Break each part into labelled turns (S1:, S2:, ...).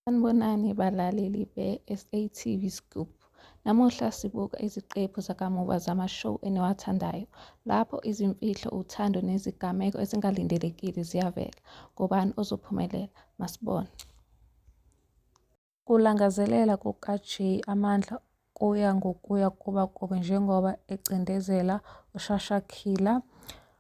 S1: Sanibonani balaleli be-SATV Scoop. Namuhla sibuka iziqephu zakamuva zama-show eniwathandayo, lapho izimfihlo, uthando nezigameko ezingalindelekile ziyavela. Ngubani ozophumelela? Masibone. Ukulangazelela kukaJay amandla kuya ngokuya kuba kubi njengoba ecindezela uShashikala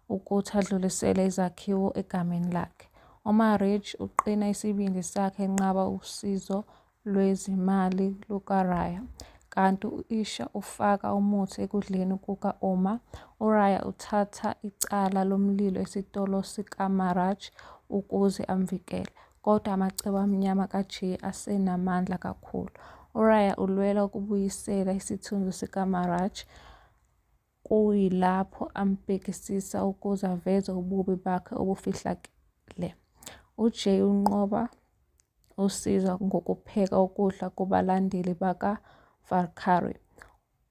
S1: ukuthi adlulisele izakhiwo egameni lakhe. UMaaraj uqina isibindi sakhe enqaba usizo lwezimali lukaRaya, kanti u-Isha ufaka umuthi ekudleni kuka-Uma. URaya uthatha icala lomlilo esitolo sikaMaaraj ukuze amvikele, kodwa amacebo amnyama kaJay asenamandla kakhulu. URaya ulwela ukubuyisela isithunzi sikaMaaraj kuyilapho ambhekisisa ukuze aveze ububi bakhe obufihlakele. UJay unqoba usizo ngokupheka ukudla kubalandeli bakaVarkar,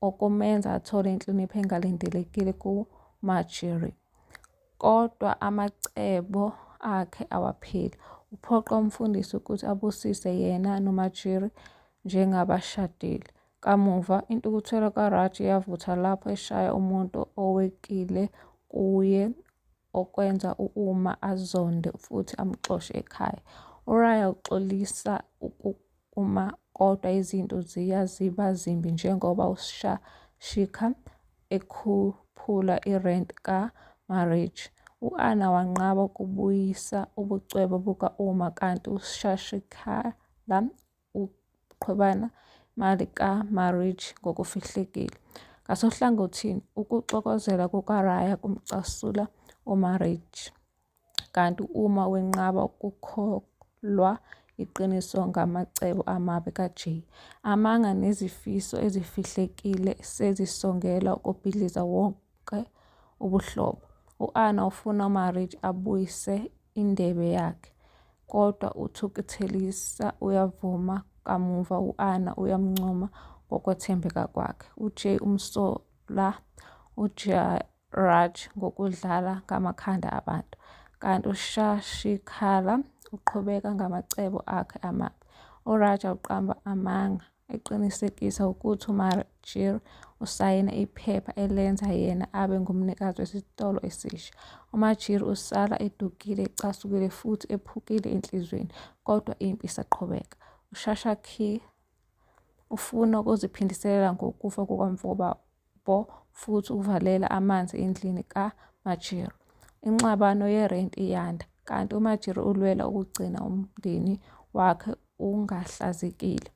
S1: okumenza athole inhlonipho engalindelekile kuManjeri. Kodwa amacebo akhe awapheli. Uphoqa umfundisi ukuthi abusise yena noManjeri njengabashadile. Kamuva, intukuthelo kaRaj iyavutha lapho eshaya umuntu owekile kuye okwenza u-Uma azonde futhi amxoshe ekhaya. URaya uxolisa ku-Uma kodwa izinto ziya ziba zimbi njengoba uShashikala ekhuphula irenti kaMaaraj. U-Anna wanqaba ukubuyisa ubucwebe buka-Uma kanti uShashikala uqhwebana imali kaMaaraj ngokufihlekile. Ngasohlangothini, ukuxokozela kukaRaya kumcasula uMaaraj, kanti u-Uma wenqaba ukukholwa iqiniso ngamacebo amabi kaJay. Amanga nezifiso ezifihlekile sezisongela ukubhidliza wonke ubuhlobo. U-Anna ufuna uMaaraj abuyise indebe yakhe, kodwa uthukuthelisa uyavuma. Kamuva u-Anna uyamncoma ngokwethembeka kwakhe. UJay umsola uJayaraj ngokudlala ngamakhanda abantu, kanti uShashikala uqhubeka ngamacebo akhe amabi. URaja uqamba amanga eqinisekisa ukuthi uManjeri usayine iphepha elenza yena abe ngumnikazi wesitolo esisha. UManjeri usala edukile, ecasukile futhi ephukile enhliziyweni, kodwa impi isaqhubeka. UShashikala ufuna ukuziphindiselela ngokufa kukamfowabo futhi uvalela amanzi endlini kaManjeri. Ingxabano yerenti iyanda, kanti uManjeri ulwela ukugcina umndeni wakhe ungahlazekile.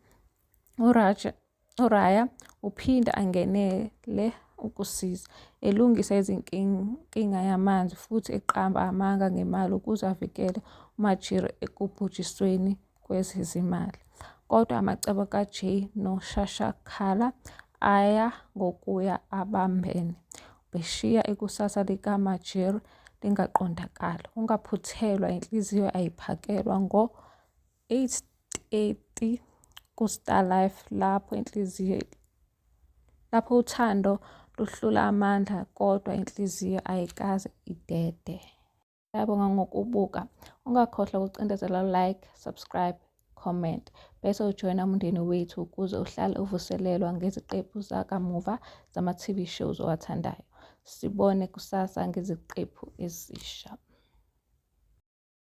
S1: URaya uphinda angenele ukusiza, elungisa inkinga yamanzi futhi eqamba amanga ngemali ukuze avikele uManjeri ekubhujisweni kwezezimali. Kodwa amacebo kaJay noShashikala aya ngokuya abambene, beshiya ikusasa likaManjeri lingaqondakali. Ungaphuthelwa inhliziyo ayiphakelwa ngo-8:30 ku-StarLife lapho inhliziyo lapho uthando luhlula amandla kodwa inhliziyo ayikaze idede. Ngiyabonga ngokubuka. Ungakhohlwa ukucindezela like, subscribe, comment bese ujoyina umndeni wethu ukuze uhlale uvuselelwa ngeziqephu zakamuva zama-TV shows owathandayo. Sibone kusasa ngeziqephu ezisha.